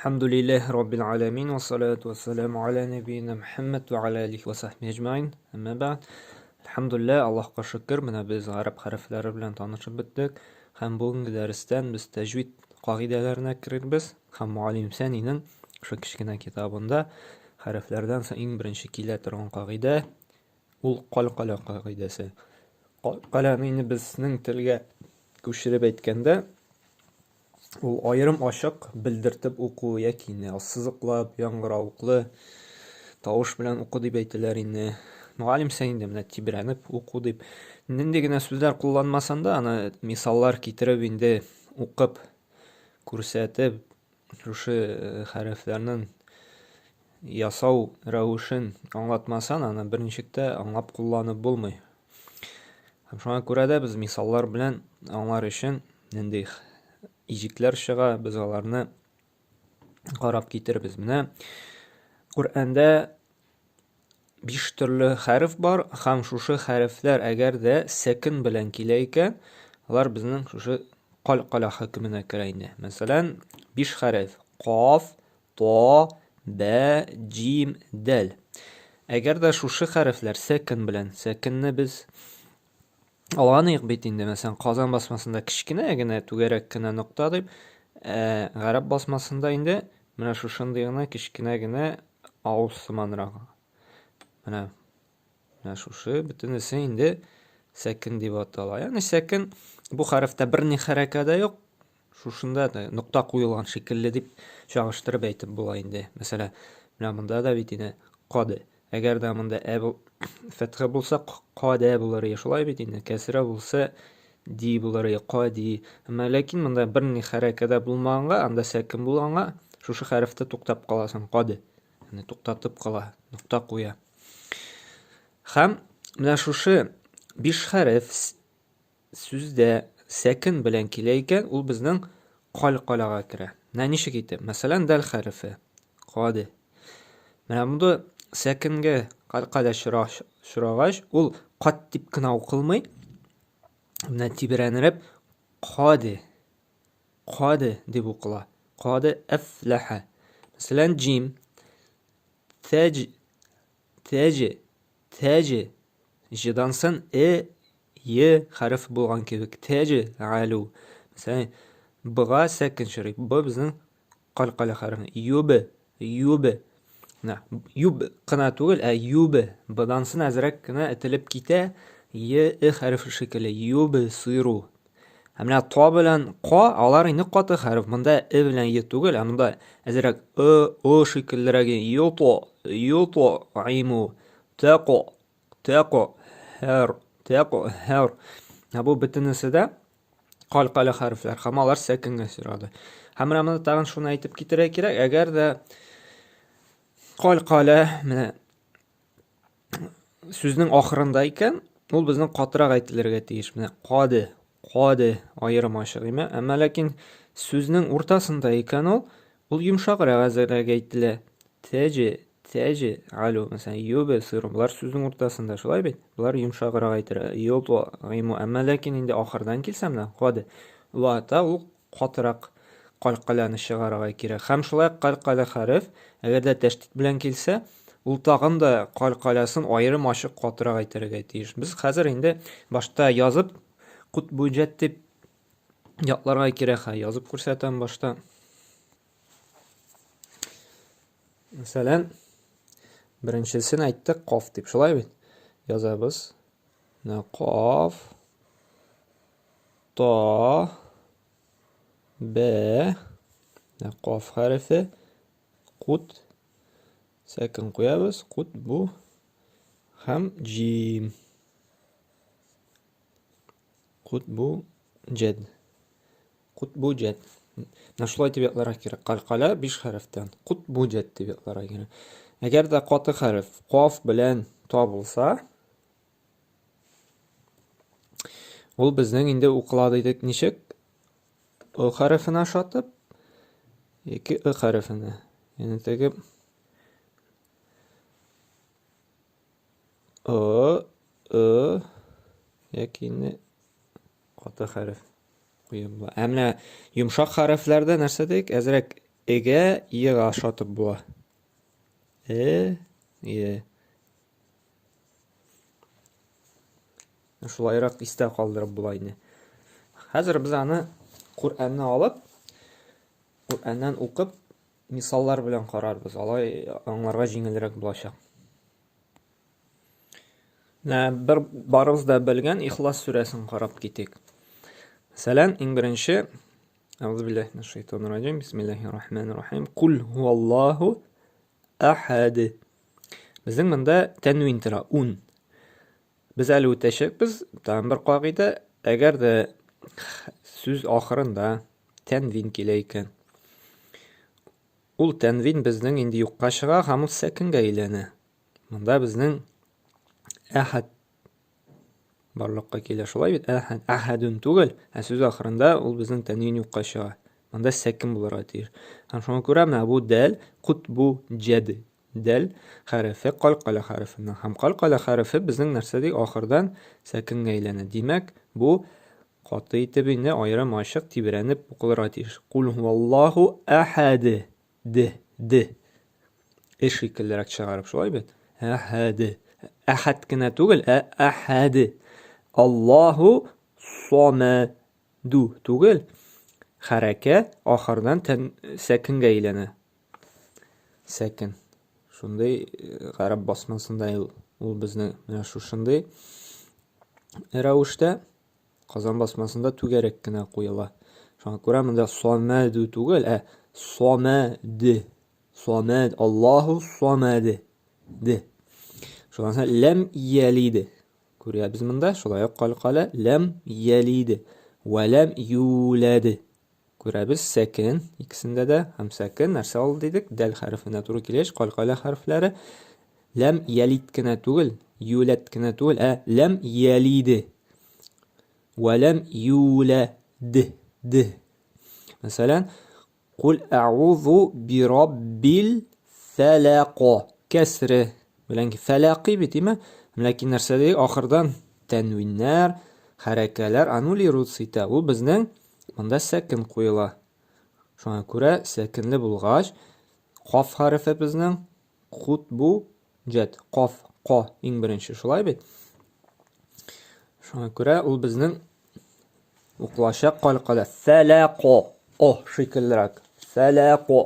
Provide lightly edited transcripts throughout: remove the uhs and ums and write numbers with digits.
Әлхәмдүлилләһи раббил галәмин вә салату вә саламу аля нәбиина Мөхәммәд вә аля алихи вә сахбихи әҗмәгыйн. Әмма бәгъд. Әлхәмдүлилләһ, Аллаһка шөкер, менә без гарәп хәрефләре белән танышып беттек. Һәм бүгенге дәрестән без тәҗвид кагыйдәләренә керербез. Һәм Муаллим Сәнинең шул кечкенә китабында хәрефләрдән соң иң беренче килә торган кагыйдә ул калкала кагыйдәсе. Калкаланы инде безнең телгә күчереп әйткәндә, ул аерым ачык белдертеп уку яки инде ассызыклап, яңгыравыклы тавыш белән уку дип әйтәләр инде. Мөгаллим сен инде менә тибрәнеп уку дип. Нинди генә сүзләр кулланмасан да, аны мисаллар китереп инде укып, күрсәтеп, шушы э, хәрефләрнең ясау рәвешен аңлатмасан, аны берничек тә аңлап кулланып булмый. Һәм шуңа күрә дә без мисаллар белән аңлар өчен нинди иҗекләр чыга, без аларны карап китербез. Менә Коръәндә биш төрле хәреф бар һәм шушы хәрефләр әгәр дә сәкен белән килә икән, алар безнең шушы калкала хөкеменә керә инде. Мәсәлән, биш хәреф: каф, То, бә, җим, дәл. Әгәр дә шушы хәрефләр сәкен белән, сәкенне без алганыйк бит инде, мәсәлән, Казан басмасында кечкенә генә түгәрәк кенә нокта дип, ә гарәп басмасында инде менә шушындый гына кечкенә генә авыз сыманрак. Менә менә шушы бөтенесе инде сәкен дип атала. Ягъни сәкен бу хәрефтә берни хәрәкә дә юк, Шушында да нокта куелган шикелле дип чагыштырып әйтеп була инде. Мәсәлән, менә монда да бит инде кад. Әгәр дә монда ә бу фәтхә булса, кадә булыр иде. Шулай бит инде. Кәсрә булса, ди булыр иде, кади. Әмма ләкин монда берни хәрәкә дә булмаганга, анда сәкин булганга, шушы хәрефтә туктап каласың, кад. Ягъни туктатып кала, нокта куя. Һәм менә шушы биш хәреф сүз дә сәкен белән килә икән, ул безнең калькалага керә. Менә ничек итеп? Мәсәлән, дәл хәрефе. Каде. Менә монда сәкенгә калькала чырагач, ул кат дип кенә укылмый. Менә тибрәнереп каде. Каде дип укыла. Каде әфләхә. Мәсәлән, җим. Тәҗ. Тәҗ. Тәҗ. Җдан сын э, е хәреф булган кебек. Тәҗ, алю. Мәсәлән, Б-га сәкен чорый. Б безнең калькалә хәрефе. Юб, юб. Менә юб кына түгел, ә юб. Б-дан сын әзрәк кенә этелеп китә. Е, э хәрефе шикелле. Юб, сыйру. Ә менә та белән ка, алар инде каты хәреф. Монда э белән е түгел, ә монда әзрәк ы, о шикеллерәге. Йото, йото, айму, тәко, тәко, һәр, тәко, һәр. Ә бу бөтенесе дә калькале хәрефләр һәм алар сәкенгә сорады. Һәм менә монда тагын шуны әйтеп китерергә кирәк, әгәр дә калькале менә сүзнең ахырында икән, ул безнең катырак әйтелергә тиеш. Менә каде, каде аерым ачык име? Әмма ләкин сүзнең уртасында икән ул, ул йомшаграк әзерәк әйтелә. Тәҗе, тәҗе, алю, мәсәлән, юбе, сыру, болар сүзнең уртасында, шулай бит? Болар йомшаграк әйтелә. Йото, гыйму. Әмма ләкин инде ахырдан килсә менә каде, вата ул катырак калькаляны чыгарырга кирәк. Һәм шулай ук калькаля хәреф, әгәр дә тәшдид белән килсә, ул тагын да калькалясын аерым ачык катырак әйтергә тиеш. Без хәзер инде башта язып кутбуҗәт дип ятларга кирәк. Ха, язып күрсәтәм башта. Мәсәлән, беренчесен әйттек каф дип, шулай бит? Язабыз. Менә каф Та, Б, каф хәрефе, кут, сәкен куябыз, кут бу һәм җим. Кут бу җәд. Кут бу җәд. Менә шулай дип ятларга кирәк. Калькаля биш хәрефтән. Кут бу җәд дип ятларга кирәк. Әгәр дә каты хәреф каф белән та булса, Ул безнең инде укыла дидек ничек? О хәрефенә ошатып, яки Ы хәрефенә. Ягъни теге О, Ы яки инде каты хәреф куеп була. Ә менә йомшак хәрефләрдә нәрсә дик? Әзрәк Эгә, Ега ошатып була. Э, Е. Шулайрак истә калдырып була инде. Хәзер без аны Коръәнне алып, Коръәннән укып, мисаллар белән карарбыз. Алай аңларга җиңелрәк булачак. Менә бер барыбыз да белгән Ихлас сүрәсен карап китик. Мәсәлән, иң беренче Әгъузу биллаһи минәш шайтанир раҗим. Бисмиллаһир рахманир рахим. Кул һуаллаһу ахад. Безнең монда тәнвин тора, ун. Без әле үтәчәкбез. Тагын бер кагыйдә, әгәр дә сүз ахырында тәнвин килә икән, ул тәнвин безнең инде юкка чыга һәм ул сәкенгә әйләнә. Монда безнең әхәд барлыкка килә. Шулай бит? Әхәд, әхәдүн түгел, ә сүз ахырында ул безнең тәнвин юкка чыга. Монда сәкен булырга тиеш. Һәм шуңа күрә менә бу дәл, кутбу җәд. Дәл хәрефе калкала хәрефеннән. Һәм калкала хәрефе безнең нәрсә ди? Ахырдан сәкенгә әйләнә. Димәк, бу каты итеп инде аерым ачык тибрәнеп укылырга тиеш. Кул һуаллаһу әхәд. Д, д. Э шикеллерәк чыгарып, шулай бит? Әхәд. Әхәд кенә түгел, ә әхәд. Аллаһу самәду түгел. Хәрәкә ахырдан тән сәкенгә әйләнә. Сәкен. Шундый э, гарәп басмасында ул безнең менә шушындый рәвештә Казан басмасында түгәрәк кенә куела. Шуңа күрә монда самәду түгел, ә самәде. Самәд, Аллаһу самәде. Де. Шуннан соң ләм ялиде. Күрәбез монда, шулай ук калкала ләм ялиде. Вә ләм юләде. Күрәбез, сәкен икесендә дә һәм сәкен нәрсә ул дидек? Дәл хәрефенә туры килгәч, калкала хәрефләре ләм ялид кенә түгел, юләд кенә түгел, ә ләм ялиде. Вә ләм юләд. Д. Мәсәлән, Кул әгъузу би раббил фәләк. Кәсре белән фәләки бит, име? Ләкин нәрсә ди? Ахырдан тәнвиннәр, хәрәкәләр аннулируется итә. Ул безнең монда сәкен куела. Шуңа күрә сәкенле булгач, каф хәрефе безнең кут бу җәт, каф, ка иң беренче, шулай бит? Шуңа күрә ул безнең укылачак калкала фәләко, о шикеллерәк. Фәләко.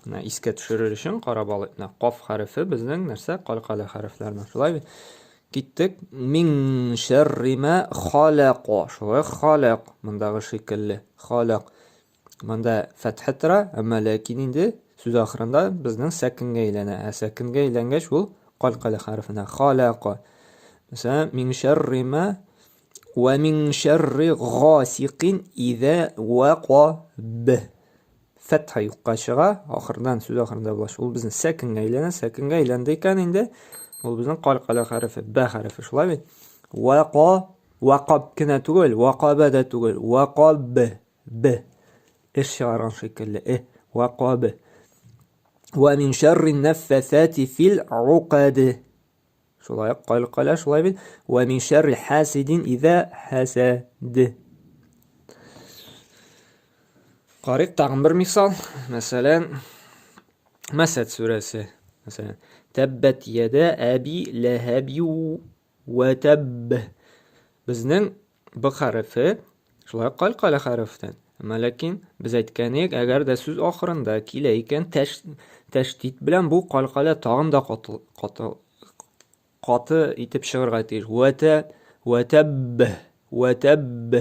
Менә искә төшерер өчен карап алыйк. Менә каф хәрефе безнең нәрсә? Калкала хәрефләреннән. Шулай бит? Киттек. Мин шәрри ма халака. Шулай халак мондагы шикелле. Халак. Монда фәтхә тора, әмма ләкин инде сүз ахырында безнең сәкенгә әйләнә. Ә сәкенгә әйләнгәч, ул калкала хәрефенә халака. Мәсәлән, мин шәрри ма вә мин шәрри гасикин иза вакаб. Фәтха юкка чыга, ахырдан, сүз ахырында була. Ул безнең сәкенгә әйләнә, сәкенгә әйләнде икән инде, ул безнең калкала хәрефе, бә хәрефе, шулай бит? Вака, вакаб кенә түгел, вакабә дә түгел, вакаб, б. Эш чыгарган шикелле, э, вакаб. Ва мин шәрри наффасати фил укад. Шулай ук калкала, шулай бит. Ва мин шәрри хасидин иза хасад. Карыйк тагын бер мисал. Мәсәлән, Мәсәд сүрәсе. Мәсәлән, Тәббәт яда әби ләһәби вә тәбб. Безнең Б хәрефе шулай ук калкала хәрефтән. Әмма ләкин без әйткән идек, әгәр дә сүз ахырында килә икән, тәш, тәшдид белән бу калкала тагын да каты, каты, каты итеп чыгарга тиеш. Вәтә, вәтәбб, вәтәбб.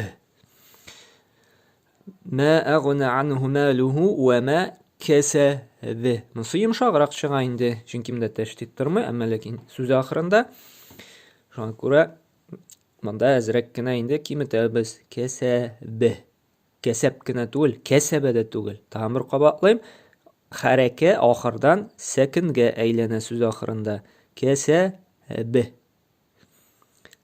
Мә әгъна анһу малуху вә мә кәсәбе. Монысы йомшаграк чыга инде, чөнки монда тәшдид тормый, әмма ләкин сүз ахырында. Шуңа күрә Монда әзрәк кенә инде киметәбез. Кәсәбе. Кәсәп кенә түгел, кәсәбә дә түгел. Тагын бер кабатлыйм. Хәрәкә ахырдан сәкенгә әйләнә сүз ахырында. Кәсәбе.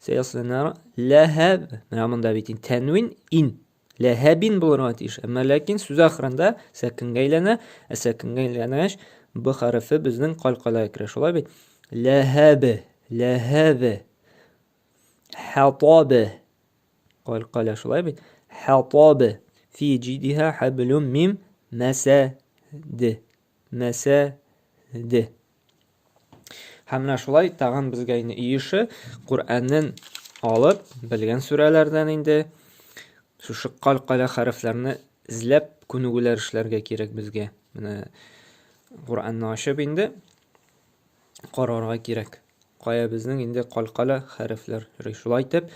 Сәясәнәр ләһәб. Менә монда бит инде тәнвин ин. Ләһәбин булырга тиеш. Әмма ләкин сүз ахырында сәкенгә әйләнә. Ә сәкенгә әйләнгәч, б хәрефе безнең калкалага керә. Шулай бит? Ләһәбе. Ләһәбе. Хатабе. Калкала шулай бит? Хатаб. Фи җидиха хәблүм мим мәсәд. Мәсәд. Һәм менә шулай тагын безгә инде иеше Коръәннән алып, белгән сүрәләрдән инде шушы калкала хәрефләрне эзләп күнегүләр эшләргә кирәк безгә. Менә Коръәнне ачып инде карарга кирәк. Кая безнең инде калкала хәрефләр йөри. Шулай итеп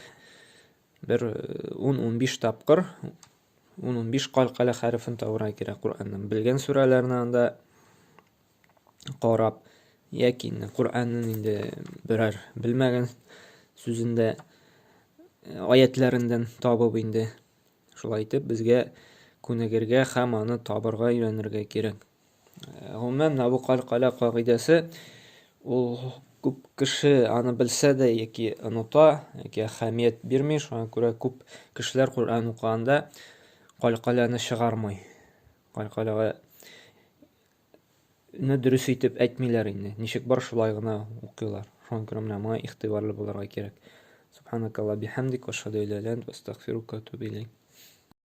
бер 10-15 тапкыр 10-15 калкала хәрефен табырга кирәк Коръәннән. Белгән сүрәләрне анда карап яки инде Коръәннең инде берәр белмәгән сүзендә аятләреннән табып инде шулай итеп безгә күнегергә һәм аны табырга өйрәнергә кирәк. Гомумән, менә бу калькаля кагыйдәсе ул күп кеше аны белсә дә яки оныта, яки әһәмият бирми, шуңа күрә күп кешеләр Коръән укыганда калькаляны чыгармый. Калькаляга не дөрес итеп әйтмиләр инде. Ничек бар, шулай гына укыйлар. Шуңа күрә менә моңа игътибарлы булырга кирәк. Субханакалла бихамдик, ва ашһаду илля илля ант, ва астагфирука ва атубу илейк.